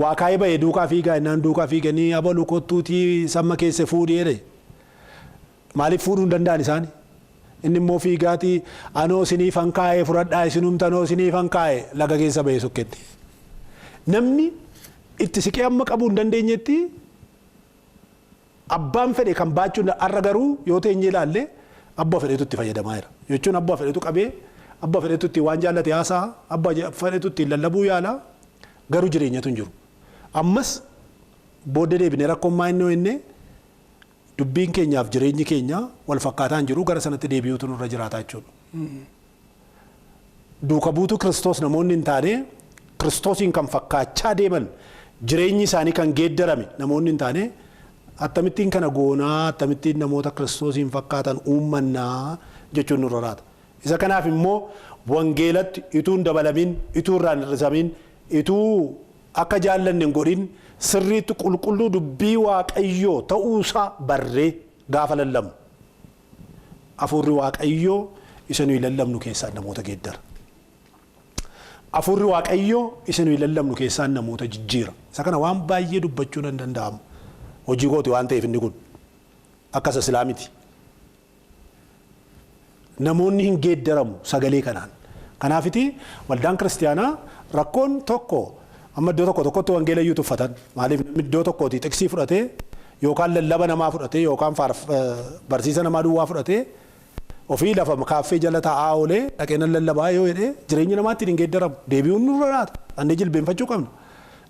Waa kaayee ba'ee duukaa fiigaa innaan duukaa fiiganii abaluu kottuutii samma keessa fuudhee jedhe. Maaliif fuudhuu hin danda'an isaani? Inni immoo fiigaatii anoo isiniifan kaa'ee fudhadhaa isinumti anoo isiniifan kaa'e laga keessa ba'ee sokketti. Namni itti siqee amma qabuu hin dandeenyetti abbaan fedhe kan baachuu har'a garuu yoo teenyee ilaalle abbaa fedhetu itti fayyadamaa jira. Jechuun abbaa fedhetu qabee abbaa fedhetu itti waan jaallate haasa'a abbaa fedhetu ittiin lallabuu yaala garuu jireenyatu hin jiru. Ammas booddee deebinee rakkoon maa inni inni dubbiin keenyaaf jireenyi keenya wal fakkaataa hin jiru gara sanatti deebi'uutu nurra jiraata jechuudha. Duuka buutuu Kiristoos namoonni hin taane Kiristoosiin kan fakkaachaa deeman jireenyi isaanii kan geeddarame namoonni hin taane akkamittiin kana goonaa akkamittiin namoota Kiristoosiin fakkaatan uummannaa jechuun nurra jiraata. Isa kanaaf immoo wangeelatti ituu hin dabalamin ituu irraa hin hir'isamin ituu akka jaallanne hin godhin sirriitti qulqulluu dubbii Waaqayyoo ta'uusaa barree gaafa lallabnu. Hafuurri Waaqayyoo isa nuyi lallabnu keessaan namoota geeddara. Hafuurri Waaqayyoo isa nuyi lallabnu keessaan namoota jijjiira. Isa kana waan baay'ee dubbachuun hin danda'amu. Hojii kooti waan ta'eef inni kun akka isa silaa miti. Namoonni hin geeddaramu sagalee kanaan. Kanaafiti waldaan kiristiyaanaa rakkoon tokko amma iddoo tokko tokkotti wangeela iyyuu tuffatan. Maaliif namni iddoo tokkooti xiqsii fudhatee yookaan lallaba namaa fudhatee yookaan barsiisa namaa duwwaa fudhatee ofii lafa kaaffee jala taa'aa oolee dhaqee nan lallabaa yoo jedhee jireenya namaatti hin geeddaramu. Deebi'uun nurra jiraata. Dhannee jilbeenfachuu qabna.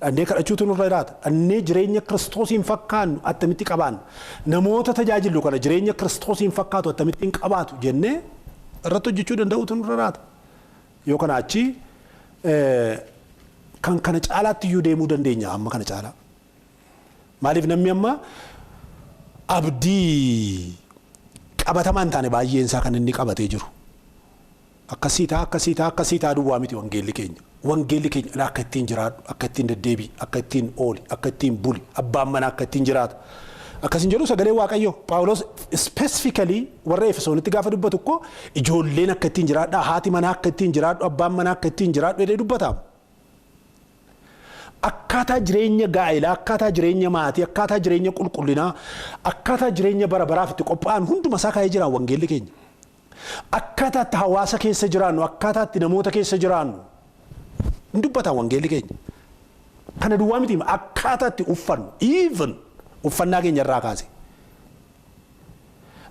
Dhannee kadhachuutu nurra jiraata. Dhannee jireenya Kiristoosiin fakkaannu attamitti qabaanna. Namoota tajaajillu kana jireenya Kiristoosiin fakkaatu akkamittiin qabaatu jennee irratti hojjechuu danda'uutu nurra jiraata. Yoo kana achi kan kana caalaatti iyyuu deemuu dandeenya amma kana caalaa. Maaliif namni amma abdii qabatamaa hin taane baay'een isaa kan inni qabatee jiru. Akkasii ta'a akkasii ta'a akkasii ta'a duwwaa miti wangeelli keenya. Wangeelli keenya akka ittiin jiraadhu akka ittiin deddeebi'i akka ittiin ooli akka ittiin buli abbaan manaa akka ittiin jiraatu. Akkasin jedhu sagalee Waaqayyoo Phaawulos specifically warra Efesoonitti gaafa dubbatu ikkoo ijoolleen akka ittiin jiraadhaa haati manaa akka ittiin jiraadhu abbaan manaa akka ittiin jiraadhu jedhee dubbata. Akkaataa jireenya gaa'elaa, akkaataa jireenya maatii, akkaataa jireenya qulqullinaa, akkaataa jireenya bara baraaf itti qophaa'an hunduma isaa kaa'ee jira wangeelli keenya. Akkaataa itti hawaasa keessa jiraannu, akkaataa itti namoota keessa jiraannu hin dubbata wangeelli keenya. Kana duwwaa miti akkaataa itti uffannu even uffannaa keenya irraa kaase.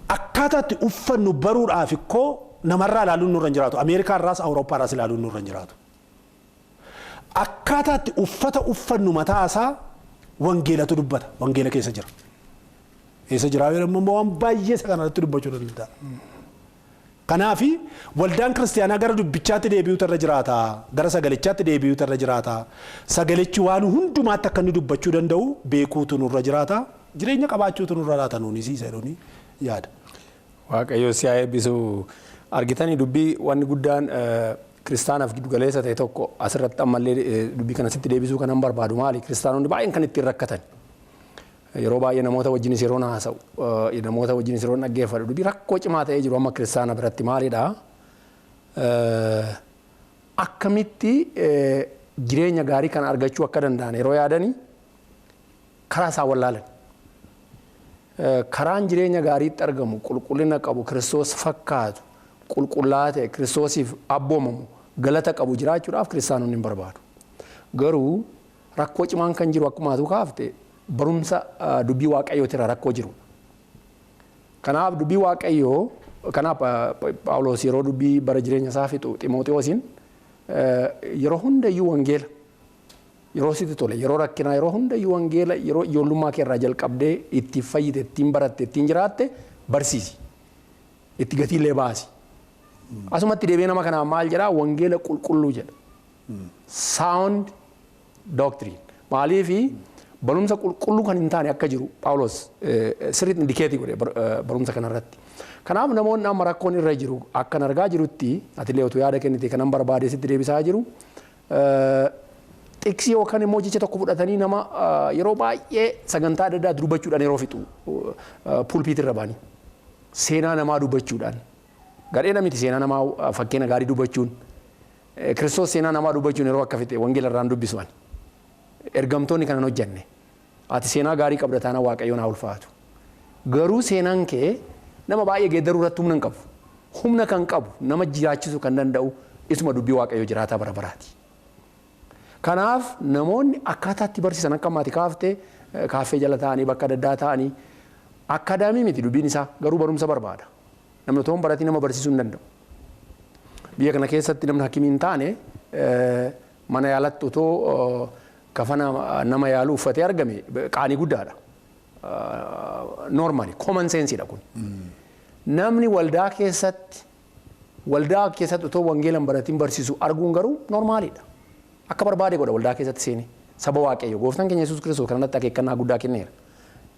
Akkaataa itti uffannu baruudhaaf ikkoo namarraa ilaaluun nurra hin jiraatu. Ameerikaa irraas Awurooppaa irraas ilaaluun nurra hin jiraatu. Akkaataa itti uffata uffannu mataa isaa wangeelatu dubbata. Wangeela keessa jira. Eessa jiraa yoo jedhamu waan baay'ee isa kanarratti dubbachuu danda'a. Kanaafi waldaan kiristiyaanaa gara dubbichaatti deebi'uutu irra jiraata. Gara sagalichaatti deebi'uutu irra jiraata. Sagalichi waan hundumaatti akka inni dubbachuu danda'u beekuutu nurra jiraata. Jireenya qabaachuutu nurra jiraata nuuni siisa jedhuuni yaada. Waaqayyo si haa eebbisu. Argitanii dubbii wanni guddaan kiristaanaaf giddu galeessa ta'e tokko asirratti ammallee dubbii kana sitti deebisuu kanan barbaadu maali? Kiristaanonni baay'een kan ittiin rakkatan. Yeroo baay'ee namoota wajjinis yeroo haasa'u namoota wajjinis yeroo dhaggeeffadhu dubbii rakkoo cimaa ta'ee jiru amma kiristaana biratti maalidha? Akkamitti jireenya gaarii kana argachuu akka danda'an yeroo yaadanii karaa isaan wallaalan. Karaan jireenya gaariitti argamu qulqullina qabu Kiristoos fakkaatu qulqullaa'aa ta'e Kiristoosiif abboomamu galata qabu jiraachuudhaaf kiristaanonni hin barbaadu. Garuu rakkoo cimaan kan jiru akkuma atu kaafte barumsa dubbii Waaqayyootirra rakkoo jiru. Kanaaf dubbii Waaqayyoo kanaaf Phaawulos yeroo dubbii bara jireenya isaa fixu Ximooxiyoosiin yeroo hundayyuu wangeela yeroo sitti tole yeroo rakkinaa yeroo hundayyuu wangeela yeroo ijoollummaa kee irraa jalqabdee ittiin fayyite ittiin baratte ittiin jiraatte barsiisi. Itti gatiillee baasi. Asumatti deebi'ee nama kanaan maal jedhaa? Wangeela qulqulluu jedha. Sound doctrine. Maaliifi barumsa qulqulluu kan hin taane akka jiru Phaawulos sirriitti indicate godhe barumsa kanarratti. Kanaaf namoonni amma rakkoon irra jiru akkan argaa jirutti, atillee otoo yaada kennite kanan barbaade sitti deebisaa jiru. Xiqsii yookaan immoo jecha tokko fudhatanii nama yeroo baay'ee sagantaa adda addaa dubbachuudhaan yeroo fixu pulpit irra ba'anii seenaa namaa dubbachuudhaan. Gadheedha miti seenaa namaa fakkeenya gaarii dubbachuun. Kiristoos seenaa namaa dubbachuun yeroo akka fixe wangeela irraan dubbisu ani. Ergamtoonni kanan hojjanne. Ati seenaa gaarii qabda taanaan Waaqayyoon haa ulfaatu. Garuu seenaan kee nama baay'ee geeddaruu irratti humna hin qabu. Humna kan qabu, nama jiraachisuu kan danda'u isuma dubbii Waaqayyoo jiraataa bara baraati. Kanaaf namoonni akkaataa itti barsiisan akka ammaati kaaftee kaaffee jala taa'anii, bakka adda addaa taa'anii, akkaadaamii miti dubbiin isaa, garuu barumsa barbaada. Namni otoo hin baratiin nama barsiisuu hin danda'u. Biyya kana keessatti namni hakimii hin taane mana yaalatti otoo kafana nama yaaluu uffatee argame qaanii guddaadha. Normally common sense dha kun. Namni waldaa keessatti otoo wangeela hin baratiin barsiisu arguun garuu normaliidha. Akka barbaade godha waldaa keessatti seenee saba Waaqayyo. Gooftaan keenya Yesuus Kiristoos kanarratti akeekkannaa guddaa kenneera.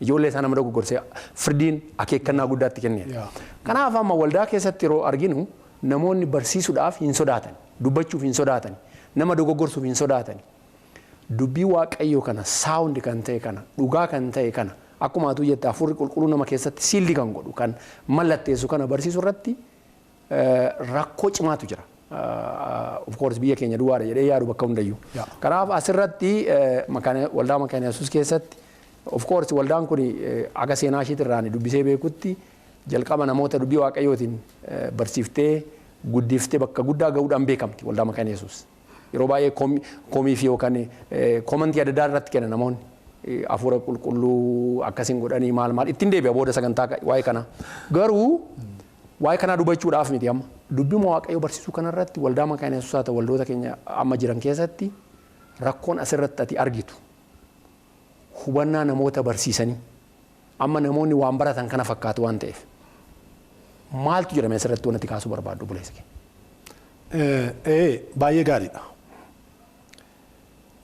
Ijoollee isaa nama dogoggorsee firdiin akeekkannaa guddaatti kenneera. Kanaaf amma waldaa keessatti yeroo arginu namoonni barsiisuudhaaf hin sodaatan, dubbachuuf hin sodaatan, nama dogoggorsuuf hin sodaatan. Dubbii Waaqayyoo kana, sound kan ta'e kana, dhugaa kan ta'e kana, akkuma atuu jette hafuurri qulqulluu nama keessatti seal kan godhu, kan mallatteessu kana barsiisuu irratti rakkoo cimaatu jira. Of course biyya keenya duwwaadha jedhee yaadu, bakka hundayyuu. Kanaaf asirratti waldaa Makaana Yesuus keessatti, of course waldaan kun aga seenaa ishiitti irraan dubbisee beekutti, jalqaba namoota dubbii Waaqayyootiin barsiiftee guddiftee bakka guddaa gahuudhaan beekamti waldaa Makaana Yesuus. Yeroo baay'ee komii fi yookaan comment adda addaa irratti kenna namoonni. Hafuura qulqulluu akkasiin godhanii maal maal ittiin deebi'a booda sagantaa waa'ee kanaa. Garuu waa'ee kanaa dubbachuudhaaf miti amma. Dubbii Waaqayyoo barsiisuu kanarratti waldaa Makaana Yesuus haa ta'u waldoota keenya amma jiran keessatti rakkoon asirratti ati argitu hubannaa namoota barsiisanii amma namoonni waan baratan kana fakkaatu waan ta'eef maaltu jedhame asirratti wanti kaasuu barbaaddu, buleessa kee? Baay'ee gaariidha.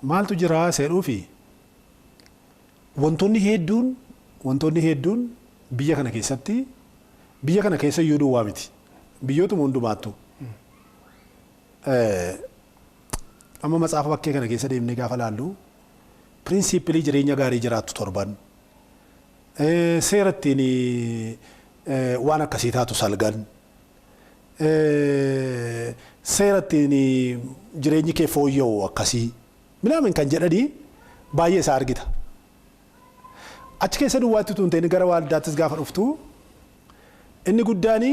Maaltu jira seedhuufi wantoonni hedduun biyya kana keessatti, biyya kana keessa iyyuu duwwaa miti, biyyootuma hundumaattu. Amma matsaafa bakkee kana keessa deemnee gaafa laallu, principle jireenya gaarii jiraattu torban, seera ittiin waan akkasii taatu salgan, seera ittiin jireenyi kee fooyya'u akkasii minaamin kan jedhanii baay'ee isaa argita. Achi keessa duwwaatti tun ta'in gara waldaattis gaafa dhuftu inni guddaani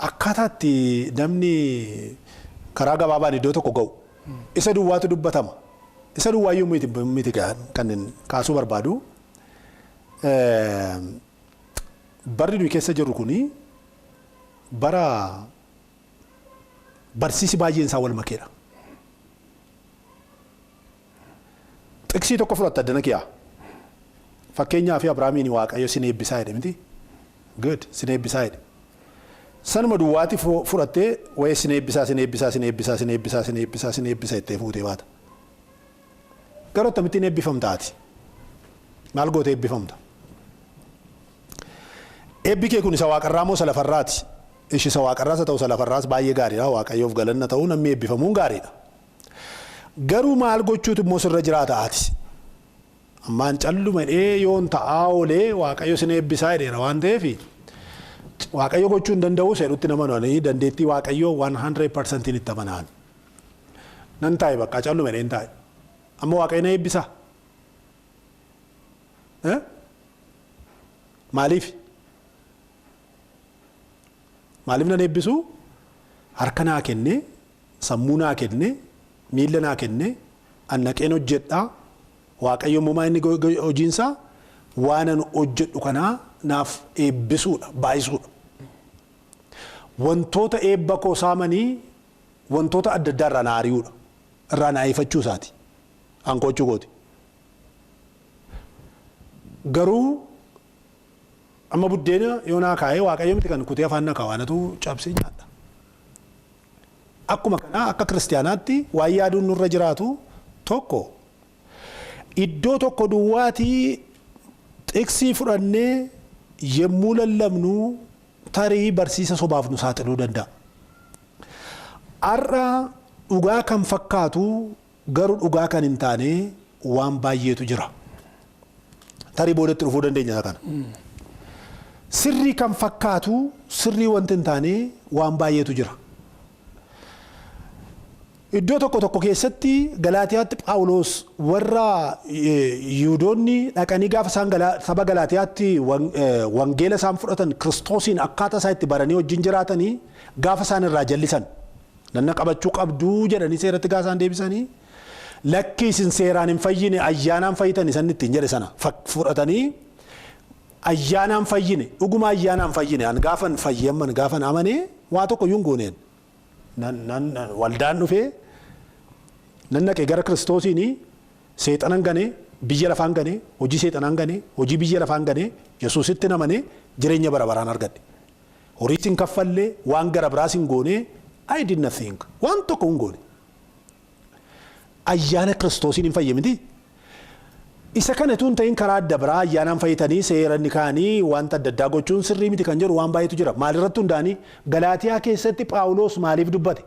akkaataa itti namni karaa gabaabaan iddoo tokko ga'u isa duwwaatu dubbatama. Isa duwwaayyuu miti kan kaasuu barbaadu. Barri nuyi keessa jirru kuni bara barsiisi baay'een isaa wal makeedha. Xiqsii tokko fudhatta addana kiyaa. Fakkeenyaaf Abiraamiin Waaqayyo sin eebbisaa jedhe miti. Good, sin eebbisaa jedhe. Sanuma duwwaati fudhattee wayii sin eebbisaa, sin eebbisaa, sin eebbisaa, sin eebbisaa, sin eebbisaa, sin eebbisa jettee fuutee baata. Garuu akkamittiin eebbifamta ati? Maal gootee eebbifamta? Eebbi kee kun isa waaqarraa moo isa lafarraati? Ishi isa waaqarraas haa ta'u isa lafarraas baay'ee gaariidha. Waaqayyoof galanna ta'uu, namni eebbifamuun gaariidha. Garuu maal gochuutu immoo sirra jiraata ati? Ammaan calluma jedhee yoon ta'aa oolee Waaqayyo sin eebbisaa jedheera waan ta'eef Waaqayyo gochuu hin danda'u seedhutti nama nani dandeettii Waaqayyoo 100% itti amanaan. Nan taa'e, bakka calluma jedheen taa'e. Amma Waaqayyo na eebbisaa? Maaliif? Maaliif nan eebbisu? Harka naa kennee, sammuu naa kennee, miilla naa kennee, an naqeen hojjedhaa. Waaqayyo immoo inni hojiinsaa waan an hojjedhu kanaa naaf eebbisuudha, baay'isuudha. Wantoota eebba koo saamanii, wantoota adda addaa irraa na ari'uudha. Irraa na ifachuu isaati. Ankochuu kooti. Garuu Amma buddeena yoo naa kaa'ee, Waaqayyo miti kan kutee afaan na kaa'u, anatu cabsee nyaadha. Akkuma kanaa akka kiristaanaatti waan yaaduun nurra jiraatu tokko, iddoo tokko duwwaatii xiqsii fudhannee yemmuu lallabnu tarii barsiisa sobaaf nu saaxiluu danda'a. Har'a dhugaa kan fakkaatu garuu dhugaa kan hin taane waan baay'eetu jira. Tarii boodatti dhufuu dandeenya isa kana. Sirrii kan fakkaatu sirrii wanti hin taane waan baay'eetu jira. Iddoo tokko tokko keessatti, Galaatiyaatti, Phaawulos warra Yihudoonni dhaqanii gaafa isaan saba Galaatiyaatti wangeela isaan fudhatan, Kiristoosiin akkaataa isaa itti baranii wajjin jiraatanii, gaafa isaan irraa jallisan, nanna qabachuu qabduu jedhanii seeratti gaafa isaan deebisanii, "Lakki, isin seeraan hin fayyine, ayyaanaan fayyitan" isan ittiin jedhe sana fudhatanii, ayyaanaan fayyine. Dhuguma ayyaanaan fayyine. An gaafan fayyamman, gaafan amanee, waa tokko iyyuu hin gooneen. Nan waldaan dhufee nan naqe gara Kiristoosiin. Seexanan ganee, biyya lafaan ganee, hojii seexanaan ganee, hojii biyya lafaan ganee, Yesuusitti namanee jireenya bara baraan argadhe. Horii sin kaffallee, waan gara biraas hin goonee. I did nothing, waan tokko hin goone. Ayyaana Kiristoosiin hin fayye miti. Isa kana tun ta'in karaa adda biraa ayyaanaan fayyitanii seeranni kaanii wanta adda addaa gochuun sirrii miti kan jedhu waan baay'eetu jira. Maalirratti hundaanii? Galaatiyaa keessatti Phaawulos maaliif dubbate?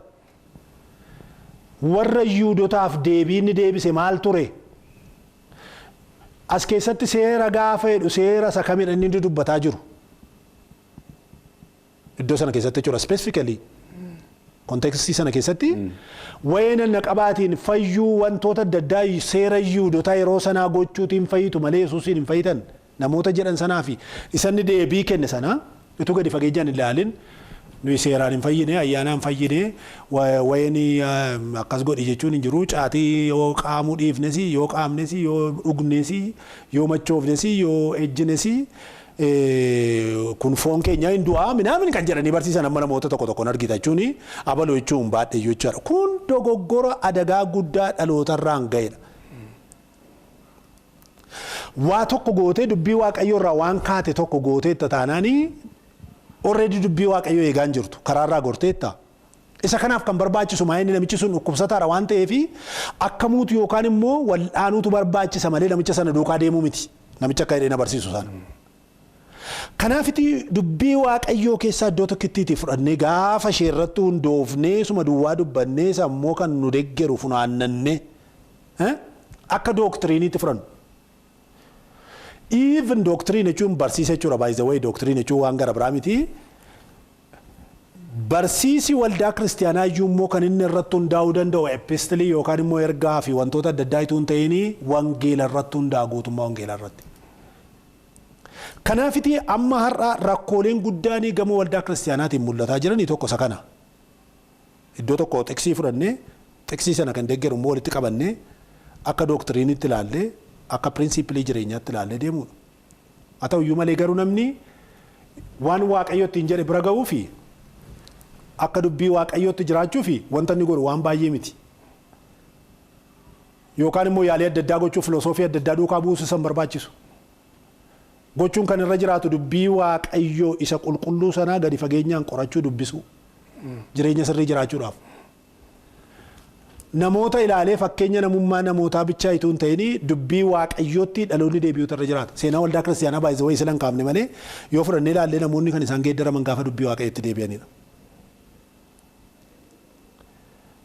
Warra Yihudotaaf deebii inni deebise maal ture? As keessatti seera gaafa jedhu seera isa kamidha inni dubbataa jiru? Iddoo sana keessatti jechuudha, specifically. Contextii sana keessatti wayee nanna qabaatiin fayyuu, wantoota adda addaa seera Yihudotaa yeroo sanaa gochuutiin fayyitu malee Yesuusiin hin fayyitan namoota jedhan sanaa fi isanni deebii kenne sana utuu gadi fageenyaan ilaalin, nuyi seeraan hin fayyine, ayyaanaan fayyine, wayeen akkas godhi jechuun hin jiru. Caatii yoo qaamuu dhiifnes, yoo qaamnes, yoo dhugnes, yoo machoofnes, yoo ejjines, kun foon keenya hin du'aa minaamin kan jedhanii barsiisan amma namoota tokko tokkoon argita jechuun abaluu jechuun baadhee jechuudha. Kun dogoggora adagaa guddaa dhalootarraan ga'edha. Waa tokko gootee, dubbii Waaqayyoo irraa waan kaate tokko gooteetta taanaanii, already dubbii Waaqayyoo eegaa hin jirtu, karaarraa gorteetta. Isa kanaaf kan barbaachisu maa inni namichi sun dhukkubsataadha waan ta'eef akkamuutu yookaan immoo wal'aanuutu barbaachisa malee namicha sana duukaa deemuu miti. Namicha akka jedhee na barsiisu sana. Kanaafiti dubbii Waaqayyoo keessaa iddoo tokkittiitii fudhannee gaafa ishee irratti hundoofnee suma duwwaa dubbannee sammuu kan nu deggeru funaannannee akka doctrineiitti fudhannu. Even doctrine jechuun barsiisa jechuudha, by the way. Doctrine jechuun waan gara biraa miti. Barsiisi waldaa kiristaanaa iyyuu immoo kan inni irratti hundaa'uu danda'u epistleii yookaan immoo ergaa fi wantoota adda addaa itoo hin ta'in wangeela irratti hundaa'a, guutummaa wangeelaa irratti. Kanaafiti amma har'a rakkooleen guddaan gama waldaa kiristaanaatiin mul'ataa jiranii tokko isa kana. Iddoo tokko xiqsii fudhannee, xiqsii sana kan deeggaru immoo walitti qabannee, akka doctrineiitti ilaallee, akka principleii jireenyaatti ilaallee deemuudha. Haa ta'u iyyuu malee garuu namni waan Waaqayyo ittiin jedhe bira ga'uu fi akka dubbii Waaqayyootti jiraachuu fi wanta inni godhu waan baay'ee miti. Yookaan immoo yaalii adda addaa gochuu, filosoofii adda addaa duukaa buusuu san barbaachisu. Gochuun kan irra jiraatu dubbii Waaqayyoo isa qulqulluu sanaa gadi fageenyaan qorachuu, dubbisuu, jireenya sirrii jiraachuudhaaf. Namoota ilaalee fakkeenya namummaa namootaa bichaa itoo hin ta'in dubbii Waaqayyootti dhaloonni deebi'uutu irra jiraata. Seenaa waldaa kiristaanaa baay'ee wayii silan kaafne malee yoo fudhannee ilaallee, namoonni kan isaan geeddaraman gaafa dubbii Waaqayyootti deebi'anidha.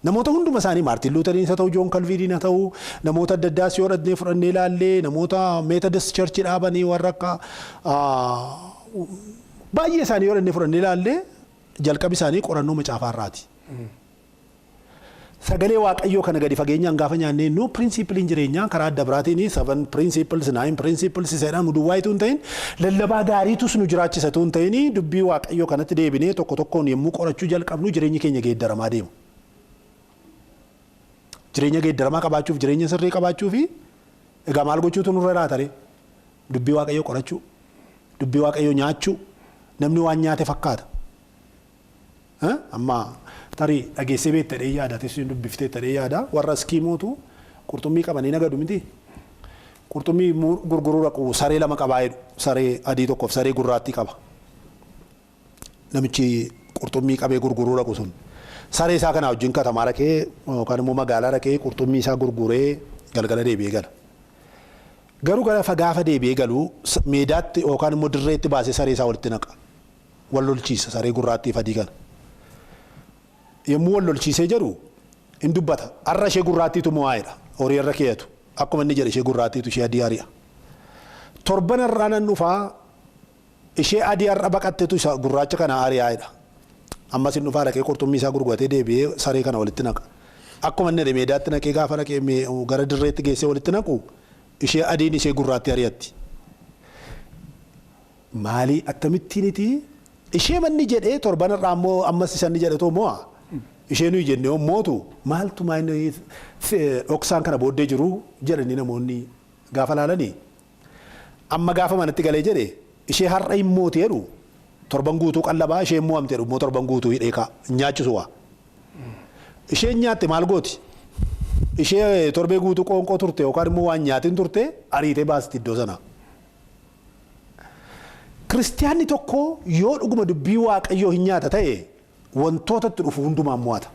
Namoota hunduma isaanii, Maartiin Luuteriin haa ta'u, Joon Kalviiniin haa ta'u, namoota adda addaas yoo dhaqnee fudhannee ilaallee, namoota Methodist Churchii dhaabanii warra akka baay'ee isaanii yoo dhaqnee fudhannee ilaallee, jalqabi isaanii qorannoo macaafaa irraati. Sagalee Waaqayyoo kana gadi fageenyaan gaafa nyaannee nu principleiin jireenyaa karaa adda biraatiin seven principles, nine principles jedhamu nu duwwaa itoo hin ta'in, lallabaa gaariitus nu jiraachisa itoo hin ta'in, dubbii Waaqayyoo kanatti deebinee tokko tokkoon yommuu qorachuu jalqabnu jireenyi keenya geeddaramaa deema. Jireenya geeddaramaa qabaachuuf, jireenya sirrii qabaachuu fi egaa maal gochuutu nurra jiraata ree? Dubbii Waaqayyoo qorachuu, dubbii Waaqayyoo nyaachuu. Namni waan nyaate fakkaata. Amma tarii dhageessee beekta dhee yaada, teessuun dubbiftee dhee yaada. Warra Iskiimootu qurxummii qabanii nagadu miti. Qurxummii gurguruu dhaqu saree lama qabaa jedhu, saree adii tokkoof saree gurraattii qaba. Namichi qurxummii qabee gurguruu dhaqu sun saree isaa kanaa wajjin katamaa dhaqee yookaan immoo magaalaa dhaqee qurxummii isaa gurguree galgala deebi'ee gala. Garuu gaafa deebi'ee galu meedaatti yookaan immoo dirreetti baasee saree isaa walitti naqa. Wal lolchiisa saree gurraattii fi adii kana. Yommuu wal lolchiisee jedhu hin dubbata. Har'a ishee gurraattiitu mo'aa'edha. Horii irra keeyatu. Akkuma inni jedhe ishee gurraattiitu ishee adii ari'a. Torban har'aa nan dhufaa, ishee adii har'a baqattetu isa gurraacha kana ari'aa'edha. Ammas hin dhufaa, dhaqee qurxummii isaa gurguratee deebi'ee saree kana walitti naqa. Akkuma inni jedhe meedaatti naqee gaafa naqee gara dirreetti geessee walitti naqu, ishee adiin ishee gurraatti ari'atti. Maalii akkamittiiniti ishee manni jedhee torban irraa ammoo ammas isa inni jedhe mo'a. Ishee nuyi jennee mootu maaltu maayini dhoksaan kana booddee jiru jedhanii namoonni gaafa laalanii. Amma gaafa manatti galee jedhe ishee har'a hin mooti jedhu torban guutuu qallabaa, ishee mo'amte jedhu immoo torban guutuu hidhee kaa nyaachisu waa. Isheen nyaatte maal gooti? Ishee torbee guutuu qoonqoo turte yookaan immoo waan nyaatin turte ariitee baasti iddoo sanaa. Kiristiyaanni tokko yoo dhuguma dubbii Waaqayyoo hin nyaata ta'e, wantoota itti dhufu hundumaan mo'ata.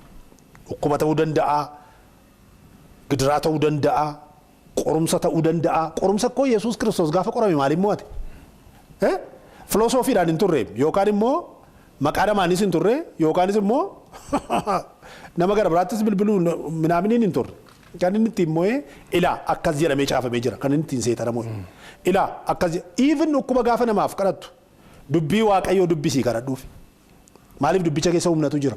Dhukkuba ta'uu danda'a, gidiraa ta'uu danda'a, qorumsa ta'uu danda'a. Qorumsa koo Yesuus Kiristoos gaafa qorame maaliin mo'ate? Filoosofiidhaan hin turre, yookaan immoo maqaa namaanis hin turre, yookaanis immoo nama gara biraattis bilbiluu minaaminiin hin turre. Kan inni ittiin mo'ee ilaa akkas jedhamee caafamee jira. Kan inni ittiin seexana mo'e. Ilaa akkas, even dhukkuba gaafa namaaf kadhattu dubbii Waaqayyoo dubbisii kadhadhuuf. Maaliif? Dubbicha keessa humnatu jira.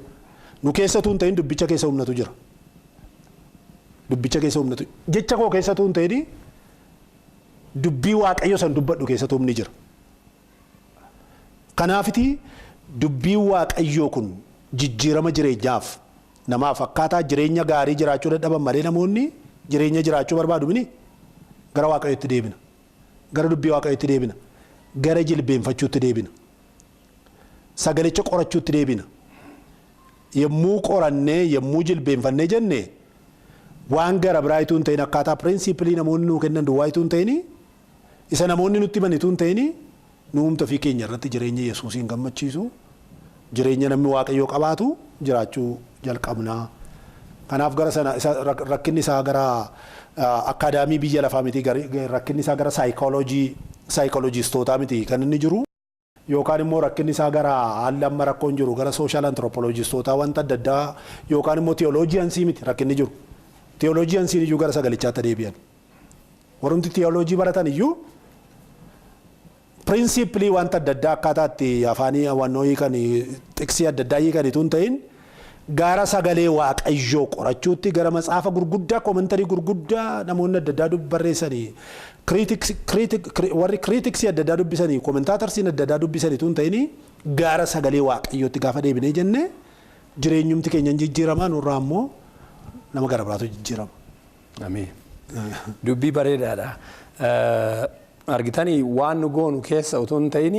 Nu keessatu hin ta'in, dubbicha keessa humnatu jira. Dubbicha keessa humnatu, jecha koo keessatu hin ta'in, dubbii Waaqayyoo san dubbadhu keessatu humni jira. Kanaafiti dubbii Waaqayyoo kun jijjiirama jireenyaaf namaaf, akkaataa jireenya gaarii jiraachuu dadhaban malee namoonni jireenya jiraachuu barbaadu mini, gara Waaqayyootti deebina. Gara dubbii Waaqayyootti deebina. Gara jilbeenfachuutti deebina. Sagalicha qorachuutti deebina. Yommuu qorannee, yommuu jilbeenfannee jenne, waan gara biraa ituu hin ta'in, akkaataa principle namoonni nuu kennan duwwaa ituu hin ta'in, isa namoonni nutti himan ituu hin ta'in, nuumta ofii keenya irratti jireenya Yesuusiin gammachiisu, jireenya namni Waaqayyoo qabaatu jiraachuu jalqabnaa. Kanaaf gara sana isa rakkinni isaa gara akaadaamii biyya lafaa miti, rakkinni isaa gara saayikooloojii saayikooloojistootaa miti kan inni jiru. Yookaan immoo rakkinni isaa gara haalli amma rakkoon jiru gara social anthropologistootaa wanta adda addaa yookaan immoo theologiansii miti rakkinni jiru. Theologiansiin iyyuu gara sagalichaatti deebi'an. Warrumti theology baratan iyyuu principle wanta adda addaa akkaataa itti afaanii hawannoo hiikan, xiqsii adda addaa hiikan itoo hin ta'in, gara sagalee Waaqayyoo qorachuutti, gara matsaafa gurguddaa, commentary gurguddaa namoonni adda addaa barreessanii, warri criticsii adda addaa dubbisanii, commentatorsiin adda addaa dubbisanii itoo hin ta'in, gara sagalee Waaqayyootti gaafa deebinee jenne jireenyumti keenya hin jijjiiramaa, nurraa immoo nama gara biraatu jijjiirama. Amiin. Dubbii bareedaadha. Argitanii, waan nu goonu keessa otoo hin ta'in,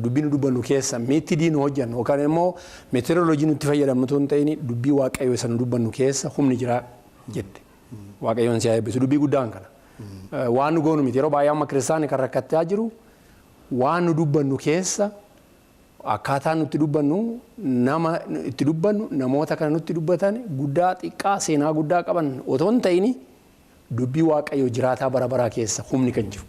dubbii nu dubbannu keessa, method nu hojjennu yookaan immoo methodology nutti fayyadamnu otoo hin ta'in, dubbii Waaqayyoo isa nu dubbannu keessa humni jira jette. Waaqayyoon si haa eebbisu, dubbii guddaan kana. Waan nu goonu miti, yeroo baay'ee amma kiristaanni kan rakkachaa jiru waan nu dubbannu keessa, akkaataa nutti dubbannu, nama itti dubbannu, namoota kana nutti dubbatan, guddaa xiqqaa, seenaa guddaa qaban otoo hin ta'in, dubbii Waaqayyoo jiraataa bara baraa keessa humni kan jiru.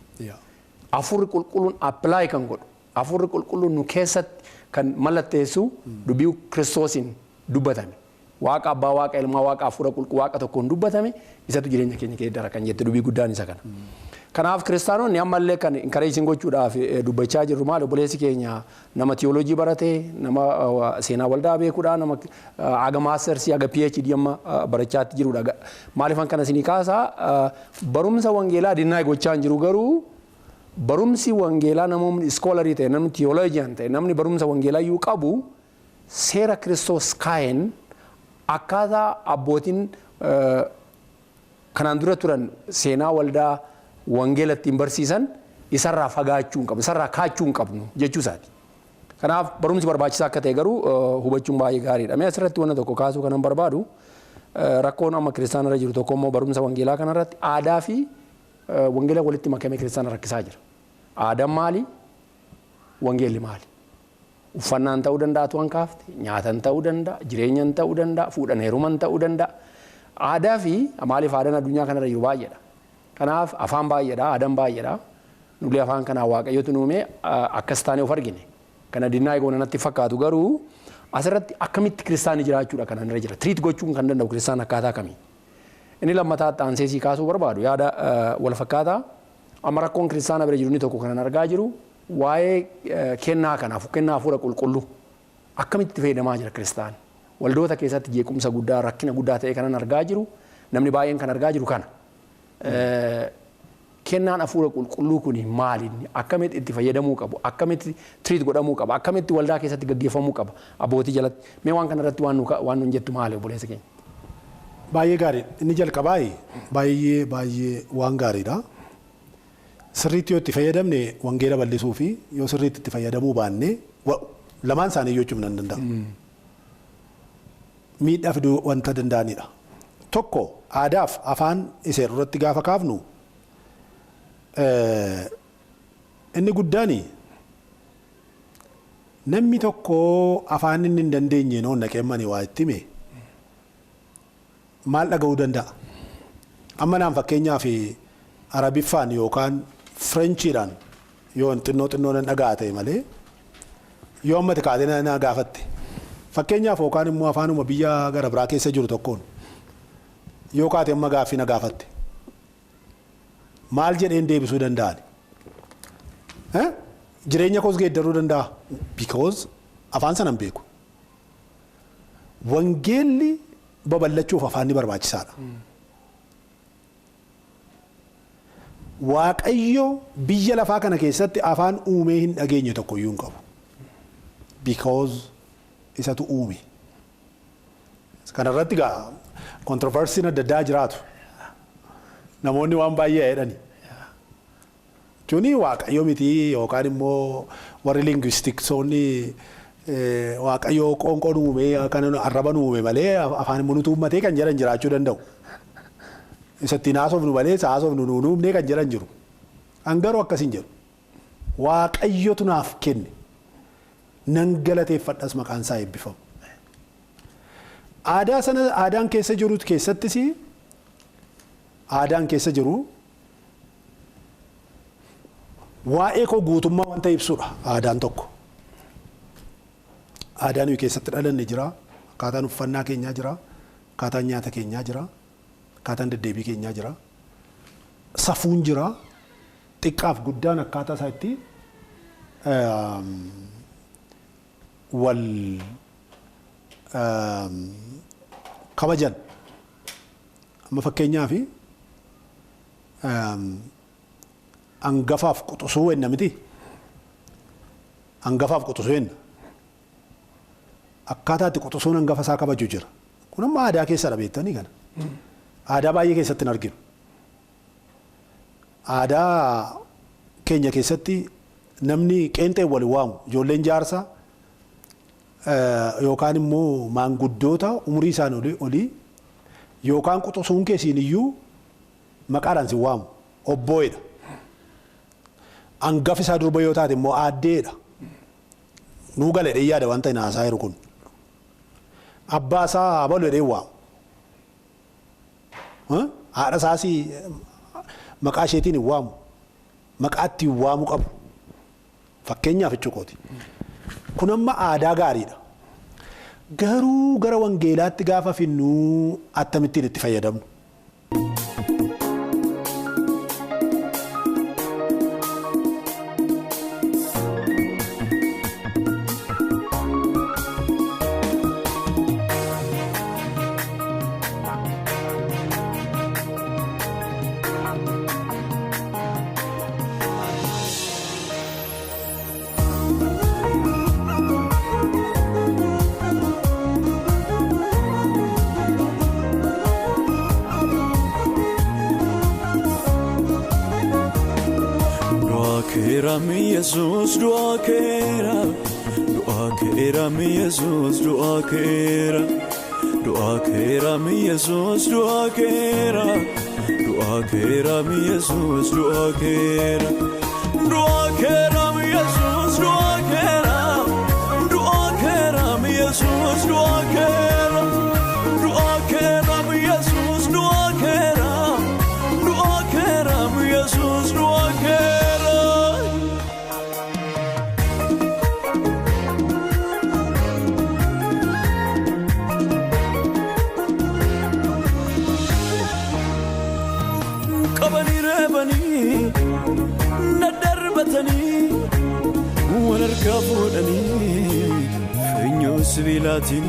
Afurri Qulqulluun apply kan godhu, Afurri Qulqulluun nu keessatti kan mallatteessu dubbii Kiristoosiin dubbatame. Waaqa Abbaa, Waaqa Ilmaa, Waaqa Afuura Qulqulluu, Waaqa tokkoon dubbatame isatu jireenya keenya geeddara kan jette, dubbii guddaan isa kana. Kanaaf kiristaanonni ammallee kan encourage gochuudhaaf dubbachaa jirru maal? Obboleessi keenya nama theology barate, nama seenaa waldaa beekuudha, nama haga mastersii haga PhD amma barachaatti jirudha. Maaliifan kana isinii kaasaa? Barumsa wangeelaa deny gochaa hin jiru, garuu barumsi wangeelaa namoonni scholarii ta'e, namni theologian ta'e, namni barumsa wangeelaa iyyuu qabu, seera Kiristoos kaa'een akkaataa abbootiin kanaan dura turan seenaa waldaa wangeela ittiin barsiisan isarraa fagaachuu hin qabnu, isarraa kaachuu hin qabnu jechuu isaati. Kanaaf barumsi barbaachisaa akka ta'e garuu hubachuun baay'ee gaariidha. Mee asirratti wanna tokko kaasuu kanan barbaadu, rakkoon amma kiristaanarra jiru tokko immoo barumsa wangeelaa kanarratti aadaa fi Wangeela walitti makamee kiristaana rakkisaa jira. Aadaan maali? Wangeelli maali? Uffannaan ta'uu danda'a tu'an kaafte, nyaatan ta'uu danda'a, jireenyan ta'uu danda'a, fuudhan heeruman ta'uu danda'a. Aadaa fi maaliif aadaan addunyaa kanarra jiru baay'eedha. Kanaaf afaan baay'eedha, aadaan baay'eedha. Nulee afaan kanaa Waaqayyotu nu uume akkas taanee of argine. Kana dinnaa eegoo natti fakkaatu garuu asirratti akkamitti kiristaanni jiraachuudha kanan irra jira. Treat gochuun kan danda'u kiristaan akkaataa kamii? Inni lammataa aansee sii kaasuu barbaadu yaada wal fakkaataa amma rakkoon kiristaana bira jiru inni tokko kanan argaa jiru waa'ee kennaa kanaaf kennaa hafuura qulqulluu akkamitti fayyadamaa jira kiristaan. Waldoota keessatti jeequmsa guddaa rakkina guddaa ta'e kanan argaa jiru namni baay'een kan argaa jiru kana. Kennaan hafuura qulqulluu kun maali? Akkamitti itti fayyadamuu qabu? Akkamitti treat godhamuu qaba? Akkamitti waldaa keessatti gaggeeffamuu qaba? Abbootii jalatti. Mee waan kanarratti waan nuun jettu maali obboleessa keenya? Baay'ee gaarii. Inni jalqabaa baay'ee baay'ee waan gaariidha. Sirriitti yoo itti fayyadamne wangeela bal'isuu fi yoo sirriitti itti fayyadamuu baanne lamaan isaanii iyyuu cimuu nan danda'a. Miidhaa fiduu wanta danda'anidha. Tokko aadaaf afaan isa irratti gaafa kaafnu inni guddaan namni tokko afaan inni hin dandeenye noon naqeemmanii waa itti hime maal dhaga'uu danda'a? Amma naan fakkeenyaaf Arabiffaan yookaan Firenchiidhaan yoo xinnoo xinnoo nan dhaga'a ta'e malee yoo ammati kaatee na gaafatte fakkeenyaaf yookaan immoo afaanuma biyya gara biraa keessa jiru tokkoon yoo kaate amma gaaffii na gaafatte maal jedheen deebisuu danda'an? Jireenya koos geeddaruu danda'a? Because afaan sana hin beeku. Wangeelli babal'achuuf afaanni barbaachisaadha. Waaqayyo biyya lafaa kana keessatti afaan uumee hin dhageenye tokko iyyuu hin qabu. Because isatu uume. Kanarratti gaa controversiin adda addaa jiraatu. Namoonni waan baay'ee jedhani. Tuni Waaqayyo miti yookaan immoo warri linguisticsoonni Waaqayyo qoonqoon uume kan arraban uume malee afaan immoo nutu uummatee kan jedhan jiraachuu danda'u. Isatti haasofnu malee isa haasofnu nuun uumnee kan jedhan jiru. An garuu akkas hin jedhu. Waaqayyotu naaf kenne. Nan galateeffadhas maqaan isaa eebbifamu. Aadaa sana aadaan keessa jirutu keessattis aadaan keessa jiru waa'ee koo guutummaa wanta ibsudha aadaan tokko. Aadaan nuyi keessatti dhalanne jira, akkaataan uffannaa keenyaa jira, akkaataan nyaata keenyaa jira, akkaataan deddeebii keenyaa jira. Safuun jira, xiqqaaf guddaan akkaataa isaa itti wal kabajan. Amma fakkeenyaaf hangafaaf quxisuu enna miti. Hangafaaf quxisuu enna. Akkaataa itti quxisuun hangafa isaa kabaju jira. Kun amma aadaa keessadha beektanii kana. Aadaa baay'ee keessatti hin arginu. Aadaa keenya keessatti namni qeenxeen wal waamu ijoolleen jaarsaa yookaan immoo maanguddoota umurii isaan olii yookaan quxisuun keessiin iyyuu maqaadhaan si waamu obboo'edha. Hangafi isaa durba yoo taate immoo aaddeedha. Nuu gala jedhee yaada wanta inni haasaa jiru kun. Abbaa isaa abalu jedhee waamu. Haadha isaas maqaa isheetiin hin waamu. Maqaa ittiin waamu qabu. Fakkeenyaaf jechuukooti. Kun amma aadaa gaariidha. Garuu gara wangeelaatti gaafa finnuu akkamittiin itti fayyadamnu? Yesus dua kera mi Yesus dua kera mi Yesus dua Du'aa keeraam Yesuus du'aa keera. Du'aa keeraam Yesuus du'aa keera. Du'aa keeraam Yesuus du'aa keera. Du'aa keeraam Yesuus du'aa keera. Du'aa keeraam Yesuus du'aa keera. Qabanii reebanii daddarbatanii wal harkaa fuudhanii funyoo sibiilaatiin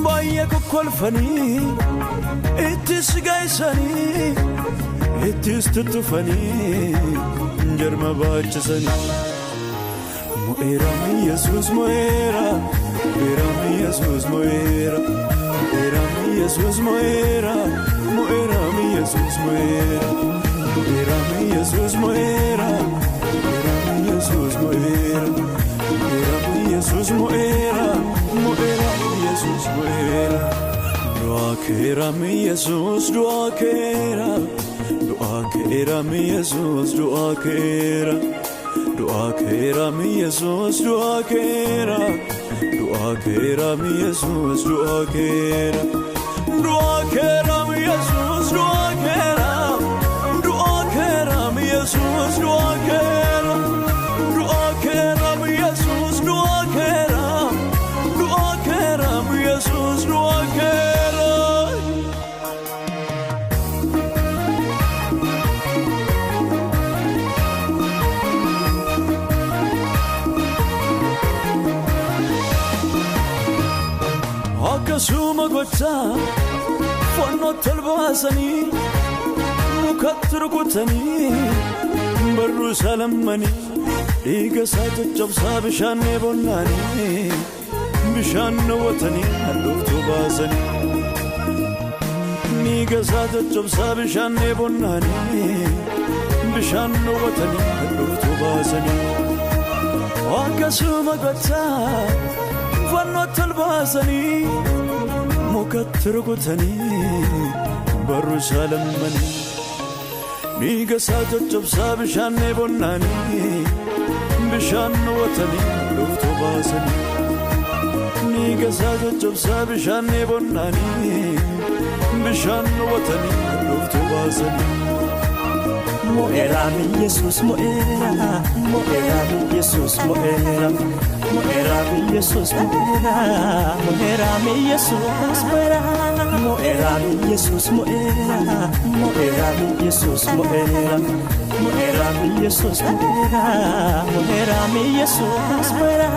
baay'ee kokkolfanii ittis gaysanii ittis tuttufanii jarma baachisanii. Mo'eera Yesuus mo'eera, mo'eera Yesuus mo'eera, mo'eera Yesuus mo'eera, mo'eera Yesuus mo'eera, mo'eera Yesuus mo'eera, mo'eera Yesuus mo'eera, mo'eera Yesuus mo'eera, mo'eera Yesuus mo'eera. Du'aa keeraam Yesuus du'aa keera, du'aa keeraam Yesuus du'aa keera. Du'aa keeraam Yesuus du'aa keera, du'aa keeraam Yesuus du'aa keera. Du'aa keeraam Yesuus du'aa keera, du'aa keeraam Yesuus du'aa keera. Du'aa keeraam Yesuus du'aa keera, du'aa keeraam Yesuus du'aa keera. Akkasuma gochaa fannoo talbaasanii mukatti rukutanii barruu isaa lammanii dhiiga isaa caccabsaa bishaan bollaanii bishaan dhowwatanii handhuuftuu baasanii. Dhiiga isaa caccabsaa bishaan bollaanii bishaan dhowwatanii handhuuftuu baasanii. Akkasuma gochaa fannoo talbaasanii mukatti rukutanii barruu isaa lammanii dhiiga isaa caccabsaa bishaan bonnaanii bishaan dhowwatanii dhuftoo baasanii. Dhiiga isaa caccabsaa bishaan bonnaanii bishaan dhowwatanii dhuftoo baasanii. Mo'eeraam Yesuus mo'eera, mo'eeraam Yesuus mo'eera, mo'eeraam Yesuus mo'eera, mo'eeraam Yesuus mo'eera, mo'eeraam Yesuus mo'eera, mo'eeraam Yesuus mo'eera, mo'eeraam Yesuus mo'eera, mo'eeraam Yesuus mo'eera.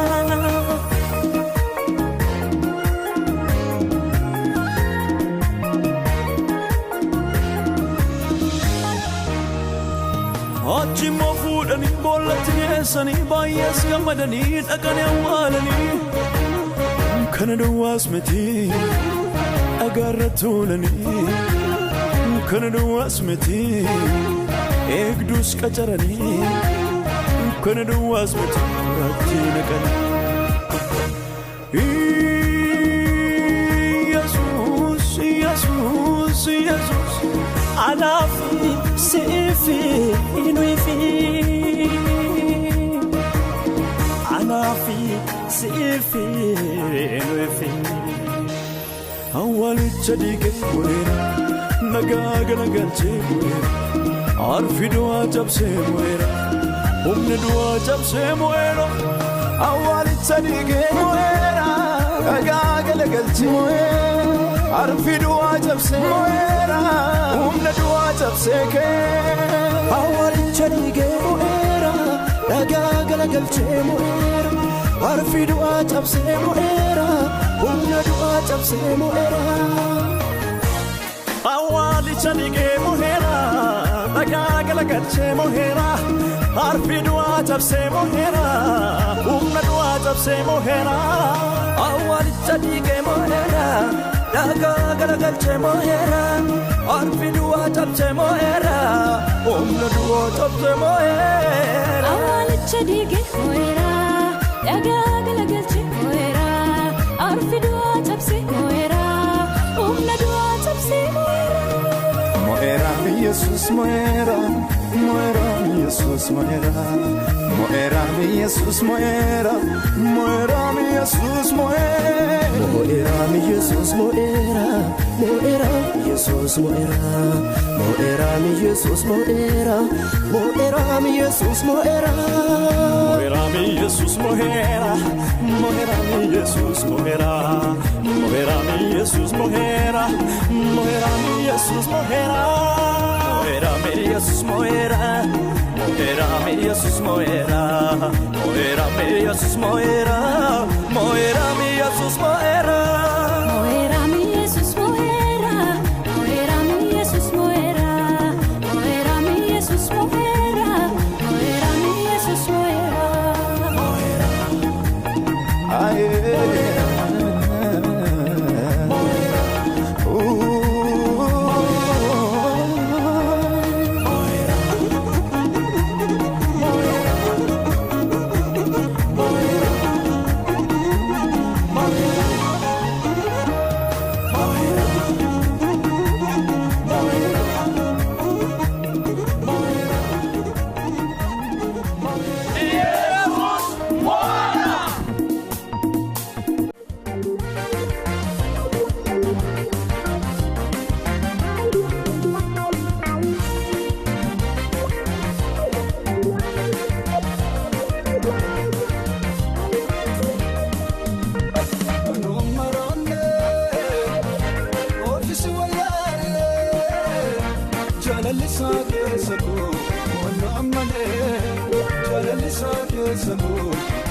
Achi immoo fuudhanii boollatti geessanii baay'ees gammadanii dhaqanii awwaalanii. Kana duwwaas miti dhagaarra tuulanii. Kana duwwaas miti eegduus qacaranii. Kana duwwaas miti qoraattii naqanii. Yesuus Yesuus Yesuus. Anaafi siifi inuufi. Anaafi siifi inuufi. Awwaalicha dhiigee mo'eera, nagaa galagalchee mo'eera, arfi du'aa cabsee mo'eera, humni du'aa cabsee mo'eera. Awwaalicha dhiigee mo'eera, nagaa galagalchee mo'eera, arfi du'aa cabsee mo'eera, humna du'aa cabsee kee. Awwaalicha dhiigee mo'eera, nagaa galagalchee mo'eera, arfi du'aa cabsee mo'eera, humna du'aa cabsee mo'eera. Awwaalicha dhiigee mo'eera, nagaa galagalchee mo'eera, arfi du'aa cabsee mo'eera, humna du'aa cabsee mo'eera. Awwaalicha dhiigee mo'eera, nagaa galagalchee mo'eera, arfi du'aa cabsee mo'eera, humna du'aa cabsee mo'eera. Awwaalicha dhiigee mo'eera, dhagaa galagalchee mo'eera, arfi du'aa cabsee mo'eera, humna du'aa cabsee mo'eera. Mo'eera Yesus mo'eera, mo'eera Yesus mo'eera, mo'eera Yesus mo'eera, mo'eera Yesus mo'eera. Mo'eera Yesus mo'eera, mo'eera Yesus mo'eera, mo'eera Yesus mo'eera, mo'eera Yesus mo'eera. Mo'eera Yesus mo'eera, mo'eera Yesus mo'eera, mo'eera Yesus mo'eera, mo'eera Yesus mo'eera. Mo'eera Yesus mo'eera, mo'eera Yesus mo'eera, mo'eera Yesus mo'eera, mo'eera Yesus mo'eera. Mo'eera Yesus mo'eera, mo'eera Yesus mo'eera, mo'eera Yesus mo'eera, mo'eera Yesus mo'eera. Jaalalli isaa keessa koo.